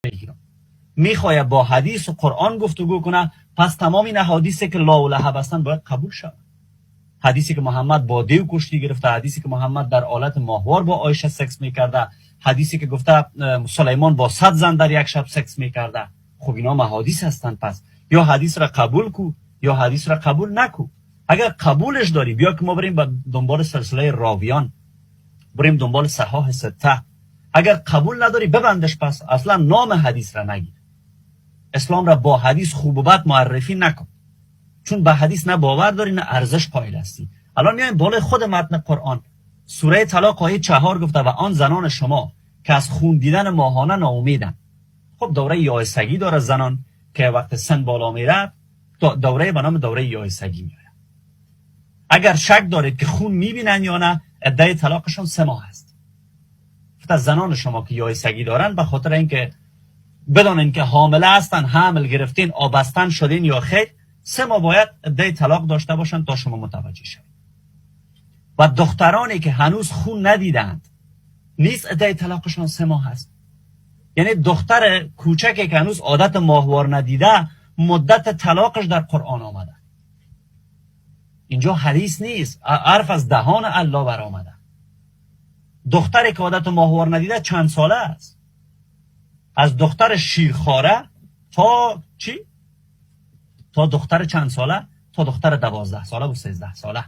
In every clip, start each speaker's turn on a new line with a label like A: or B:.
A: میگیرم. میخواد با حدیث و قرآن گفتگو کنه، پس تمام این احادیثی که لا و لهب هستند باید قبول شود. حدیثی که محمد با دیو کشتی گرفته، حدیثی که محمد در آلت ماهوار با عایشه سکس میکرده، حدیثی که گفته سلیمان با 100 زن در یک شب سکس میکرده. خب اینا احادیث هستند. پس یا حدیث را قبول کو یا حدیث را قبول نکو. اگر قبولش داری بیا که ما بریم به دنبال سلسله راویان، بریم دنبال صحاح سته. اگر قبول نداری ببندش، پس اصلا نام حدیث را نگیر. اسلام را با حدیث خوب و بد معرفی نکن، چون به حدیث نه باور داری نه ارزش قائل هستی. الان میایم بالای خود متن قرآن. سوره طلاق آیه 4 گفته و آن زنان شما که از خون دیدن ماهانه ناامیدند. خب دوره یائسگی داره زنان که وقت سن بالا میره، دوره به نام دوره یائسگی میاد. اگر شک دارید که خون میبینن یا نه، عده طلاقشون 3 ماه است. فقط زنان شما که یائسگی دارن، به خاطر اینکه بدانین که حامله هستن، حمل گرفتین، آبستن شدین یا خیر، 3 ماه باید عده طلاق داشته باشن تا شما متوجه شوید. و دخترانی که هنوز خون ندیدند نیست، عده طلاقشان 3 ماه هست. یعنی دختر کوچکی که هنوز عادت ماهوار ندیده، مدت طلاقش در قرآن آمده. اینجا حدیث نیست، حرف از دهان الله بر آمده. دختری که عادت ماهوار ندیده چند ساله است؟ از دختر شیرخواره تا چی؟ تا دختر چند ساله؟ تا دختر 12 ساله و 13 ساله.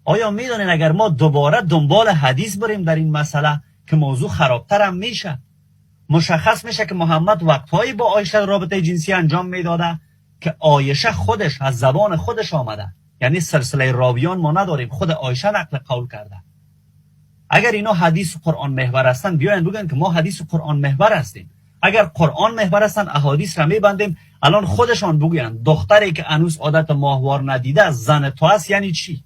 A: آیا میدانین اگر ما دوباره دنبال حدیث بریم در این مسئله که موضوع خرابتر هم میشه؟ مشخص میشه که محمد وقتهایی با عایشه رابطه جنسی انجام میداده که عایشه خودش از زبان خودش آمده، یعنی سلسله راویان ما نداریم، خود عایشه نقل قول کرده. اگر اینا حدیث و قرآن محور هستن، بیاین بگن که ما حدیث و قرآن محور هستیم. اگر قرآن محور هستن، احادیث را میبندیم. الان خودشان بگوین دختری که هنوز عادت ماهوار ندیده زن تو است یعنی چی؟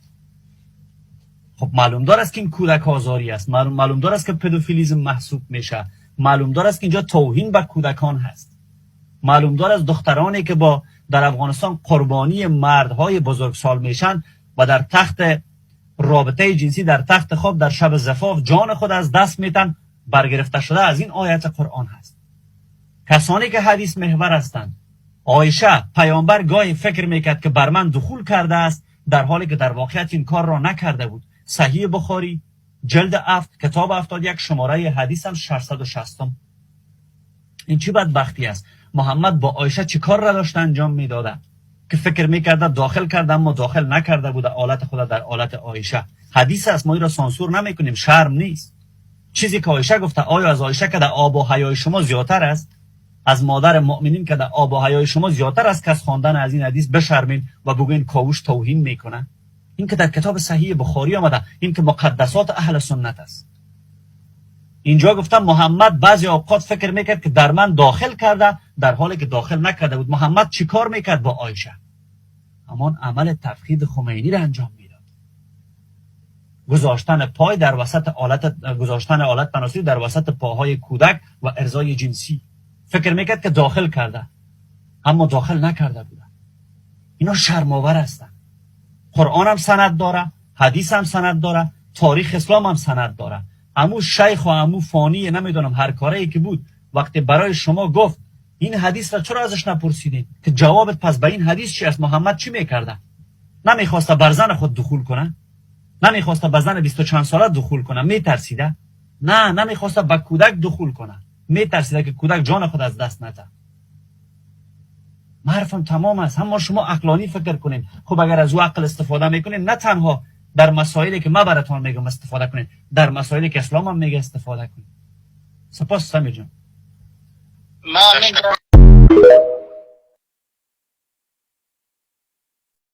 A: خب معلوم دار است که این کودک آزاری است، معلوم دار است که پدوفیلیزم محسوب میشه، معلوم دار است که اینجا توهین به کودکان هست، معلوم دار است دخترانی که با در افغانستان قربانی مردهای بزرگسال میشن و در تخت رابطه جنسی، در تخت خواب، در شب زفاف جان خود از دست میتن، برگرفته شده از این آیت قرآن هست. کسانی که حدیث محور هستند، عایشه پیامبر گاهی فکر میکرد که بر من دخول کرده است، در حالی که در واقعیت این کار را نکرده بود. صحیح بخاری جلد 7 کتاب 71 شماره حدیث هم 660. این چی بدبختی است؟ محمد با عایشه چی کار را داشته انجام میداده که فکر میکرده داخل کرده اما داخل نکرده بوده آلت خود در آلت عایشه. حدیث است، ما این را سانسور نمیکنیم، شرم نیست. چیزی که عایشه گفته، آیا از عایشه که در آب و حیای شما زیادتر است، از مادر مؤمنین که در آب و حیای شما زیادتر است، که از خواندن از این حدیث بشرمین و بگوین کاوش توهین میکنه؟ این که در کتاب صحیح بخاری آمده، این که مقدسات اهل سنت است. اینجا گفتم محمد بعضی اوقات فکر میکرد که در من داخل کرده، در حالی که داخل نکرده بود. محمد چیکار میکرد با عایشه؟ همان عمل تفقید خمینی را انجام میداد، گذاشتن پای در وسط آلت، گذاشتن آلت تناسلی در وسط پاهای کودک و ارضای جنسی. فکر میکرد که داخل کرده اما داخل نکرده بوده. اینا شرم‌آور هستند. قرآن هم سند داره، حدیث هم سند داره، تاریخ اسلام هم سند داره. امو شیخ و امو فانی نمیدونم هر کاری که بود، وقتی برای شما گفت این حدیث را چرا ازش نپرسیدین که جوابت پس به این حدیث چی است؟ محمد چی میکرده؟ نمیخواسته بر زن خود دخول کنه، نمیخواسته به زن 20 چند ساله دخول کنه، میترسیده؟ نه، نمیخواسته به کودک دخول کنه، میترسیده که کودک جان خود از دست نده. حرفم تمام است. اما شما عقلانی فکر کنین. خب اگر از او عقل استفاده میکنین، نه تنها در مسائلی که من براتون میگم استفاده کنین، در مسائلی که اسلام هم میگه استفاده کنین. سپاس سمیر جان.
B: من